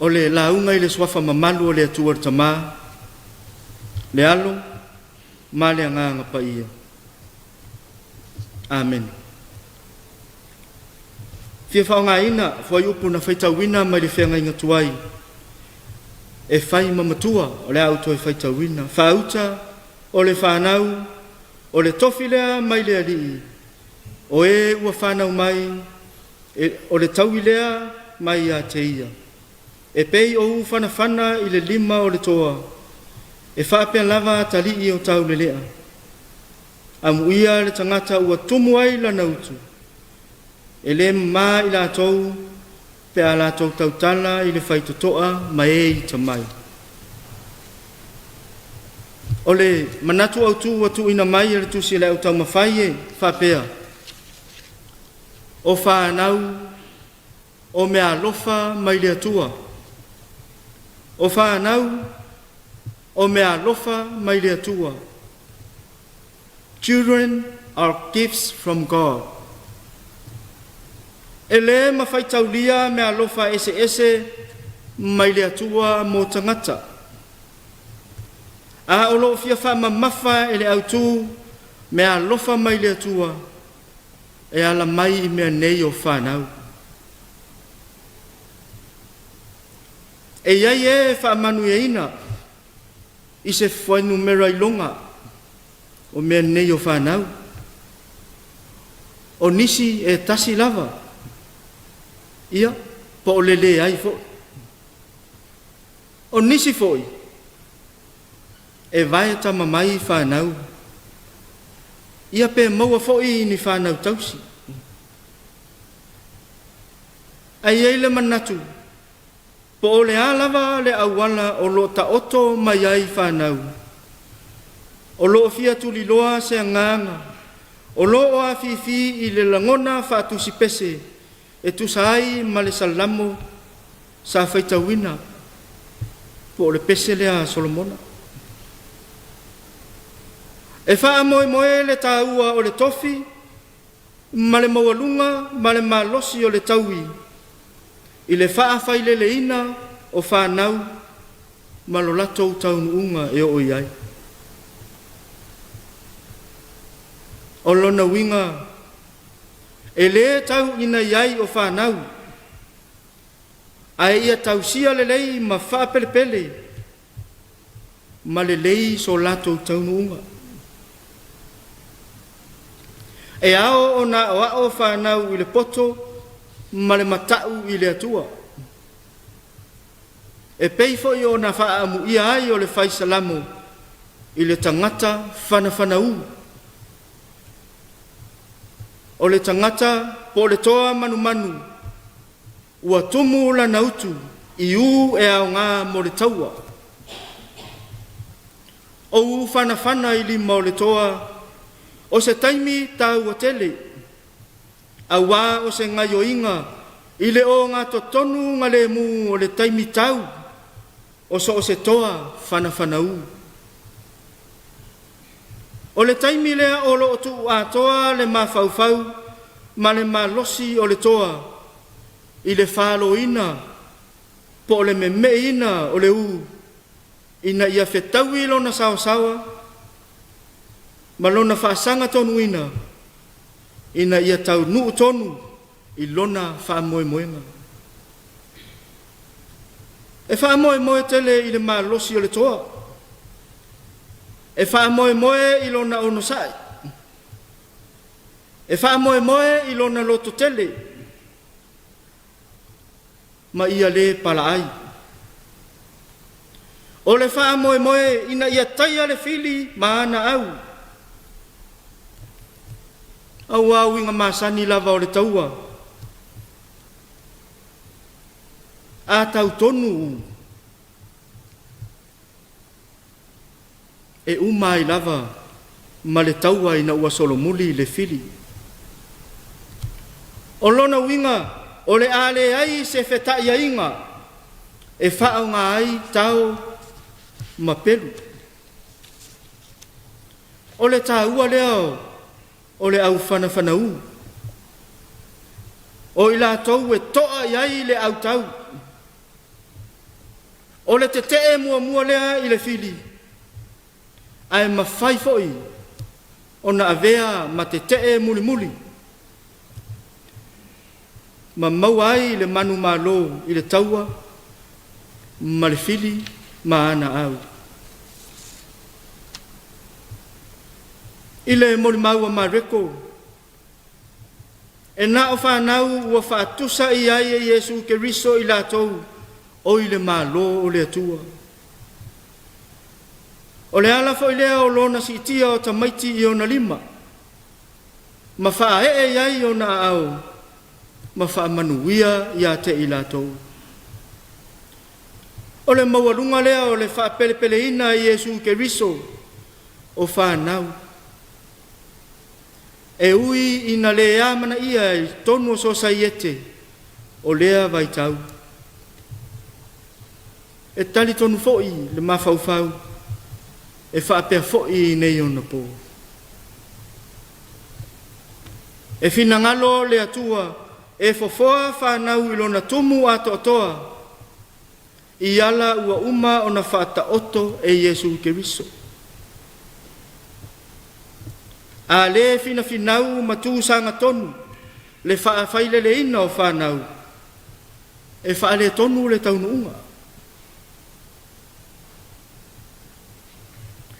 O le lauga i le Suafa mamalu o le Atua le Tama, le Alo ma le Agaga Paia. Amene. Fia faaaogaina fuaiupu na faitauina mai le feagaiga tuai e fai ma matua o le a ou toe faitauina. Faauta o le fanau o le tofi lea mai le Alii, o e ua fanau mai e, o le taui lea mai ia te ia. E pei o u fanafana i le lima o le toa, e faapea lava atalii o taulelea. Amuia le tagata ua tumu ai lana utu, e le mamā i latou pe a latou tautala i le faitotoa ma e ita mai. O le manatu autu ua tuuina mai e le tusi a le Au Taumafai e faapea, o fanau o meaalofa mai le Atua. O fanau o meaalofa mai le Atua. Children are gifts from God. E le mafai taulia meaalofa eseese mai le Atua mo tagata. A o loo fia faamamafa e le autū meaalofa mai le Atua e ala mai i mea nei o fanau. E i ai e faamanuiaina i se fuainumera iloga o mea nei o fanau. O nisi e tasi lava, ia, po o le leai foi. O nisi foi, e vae tama mai fanau, ia pe maua foi ni fanau tausi. Ae i ai le manatu, po o le a lava le auala o loo taoto mai ai fanau, o loo fia tuliloa se agaga o loo afifi i le lagona faatusipese e tusa ai ma le Salamo sa faitauina po o le pese lea a Solomona. E faamoemoe le taua o le tofi ma le maualuga ma le malosi o le taui i le faafaileleina o fanau ma lo latou taunuuga e oo i ai. O lona uiga, e lē tau ina i ai o fanau, ae ia tausia lelei ma faapelepele ma lelei so latou taunuuga. E ao ona aoao fanau i le poto ma le mata'u i le Atua. E pei foi ona faaamuia ai o le fai Salamo i le tagata fanafanaū. O le tagata po o le toa manumanu ua tumu lana utu i ū e aoga mo le taua. O ū fanafana i lima o le toa, o se taimi taua tele, auā o se gaioiga i le ogatotonu galemu o le taimi tau o so o se toa fanafanaū. O le taimi lea o loo tuu atoa le mafaufau ma le malosi o le toa i le faloina po o le meme'iina o le ū ina ia fetaui lona saosaoa ma lona faasaga tonuina ina ia taunuu tonu i lona faamoemoega. E faamoemoe tele i le malosi o le toa. E faamoemoe i lona onosai. E faamoemoe i lona lototele ma ia lē palaai. O le faamoemoe ina ia taia le fili ma ana au. Auā uiga masani lava o le taua. A tau tonu ū, e uma ai lava ma le taua ina ua solomuli le fili. O lona uiga o le a leai se feta'iaiga e faaaoga ai tao ma pelu. O le taua lea o le au fanafanaū. O i latou e to'a i ai le autau. O le tetee muamua lea i le fili, ae mafai foi ona avea ma tetee mulimuli ma maua ai le manumalo i le taua ma le fili ma ana au. I le molimau a Mareko, e na o fanau ua faatusa i ai e Iesu Keriso i latou o i le Malo o le Atua. O le ala foi lea o lona siitia o tamaiti i ona lima, ma faaee i ai ona aao ma faamanuia ia te i latou. O le maualuga lea o le faapelepeleina e Iesu Keriso o fanau, e ui ina le amanaia i totonu o sosaiete o lea vaitau. E talitonu foi le mafaufau e faapea foi i nei ona po. E finagalo le Atua e fofoa fanau i lona tumu atoatoa i ala ua uma ona faataoto e Iesu Keriso. A le finafinau ma tu sagatonu le faafaileleina o fanau, e faaletonu le taunuuga.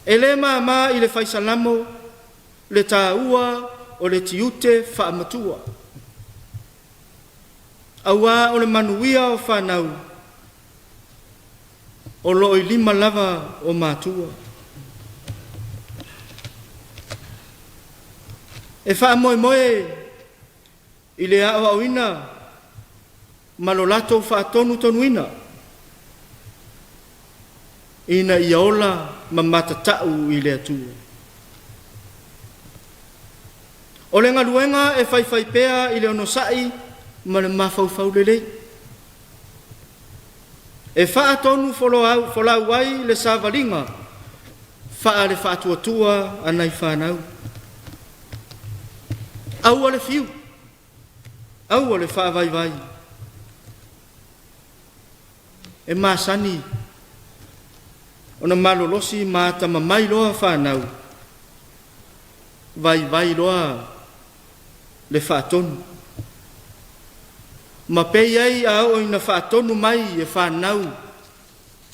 E le māmā i le fai Salamo le tāua o le tiute faamatua, auā o le manuia o fanau o lo o i lima lava o matua. E faamoemoe i le aoaoina ma lo latou faatonutonuina ina ia ola ma matatau i le Atua. O le galuega e faifaipea i le onosai ma le mafaufau lelei. E faatonu folau ai le savaliga faale-faatuatua a nai fanau. Aua le fiu, aua le faavaivai. E masani ona malolosi ma atamamai loa fanau, vaivai loa le faatonu. Ma pei ai a oo ina faatonu mai e fanau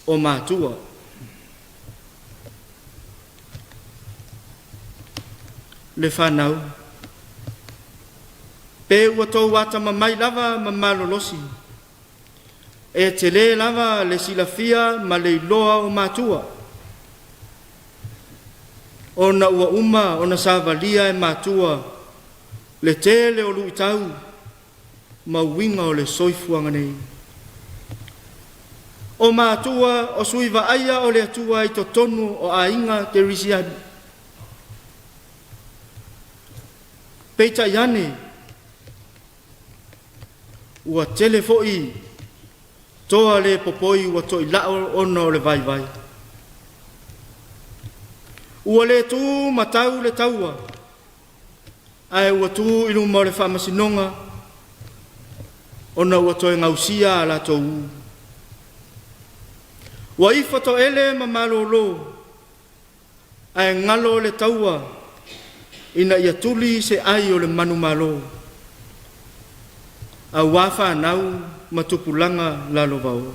o matua. Le fanau, pe ua tou atamamai lava ma malolosi, e tele lava le silafia ma le iloa o matua, ona ua uma ona savalia e matua le tele o luitau ma uiga o le soifuaga nei. O matua o sui vaaia o le Atua i totonu o aiga kerisiano. Peitai ane, ua tele foi toa le popoi ua toilao ona o le vaivai. Ua le tu ma tau le taua, ae ua tu i luma o le faamasinoga ona ua toe gausia a latou ū. Ua ifo toele ma malolo, ae galo le taua ina ia tuli se ai o le manumalo, auā fanau ma tupulaga lalovaoa.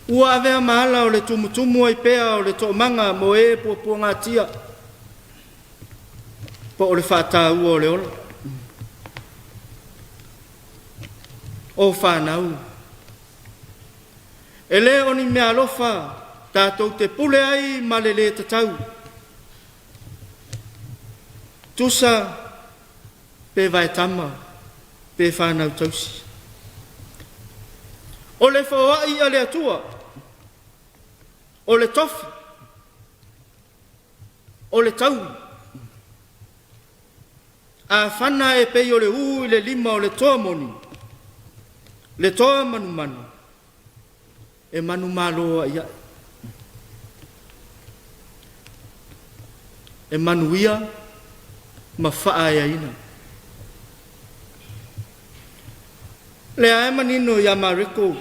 Ua avea ma ala o le tumutumu ai pea o le toomaga mo e puapuagatia, po o le faataua o le ola. O fanau, e le o ni meaalofa tatou te pule ai ma le lē tatau, tusa pe vaetama pe fanau tausi. O le foai a le Atua, o le tofi, o le taui, a fana e pei o le ū i le lima o le toa moni, le toa manumanu, e manumalo ai ae. E manuia ma faaeaina. Lea e manino ia Mareko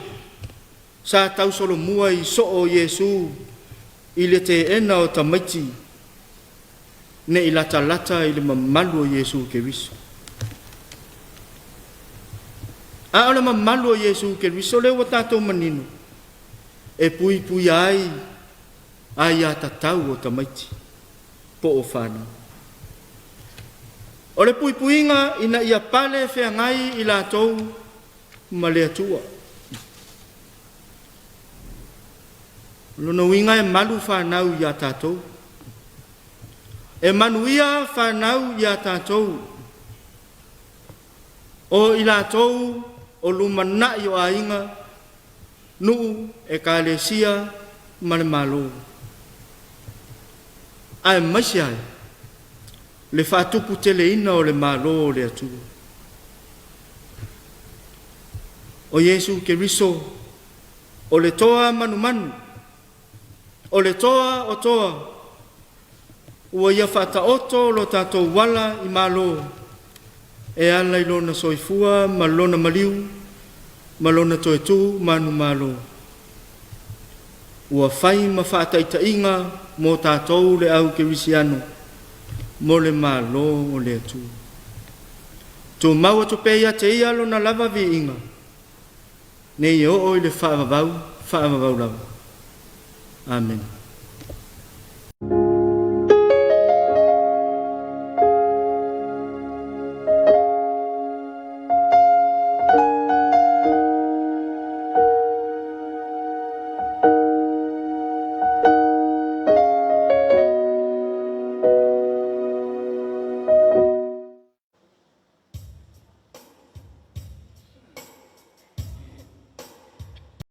Sa tausolomua i soo o Iesu i le teena o tamaiti ne i latalata i le mamalu o Iesu Keriso. A o le mamalu o Iesu Keriso lea ua tatou manino e puipuia ai aiatatau o tamaiti po o fanau. O le puipuiga ina ia pale feagai i latou ma le Atua. O lona uiga e malu fanau ia tatou. E manuia fanau ia tatou. O i latou o lumanai o aiga, nuu, ekalesia ma le Malo. Aemaise ai le faatuputeleina o le Malo o le Atua. O Iesu Keriso o le toa manumanu, o le toa o toa, ua ia faataoto lo tatou ala i malo e ala i lona soifua ma lona maliu ma lona toe tu manumalo. Ua fai ma faataitaiga mo tatou le au kerisiano mo le Malo o le Atua. Tumau atu pea ia te ia lona lava viiga, nei oo i le faavavau, faavavau lava. Amene.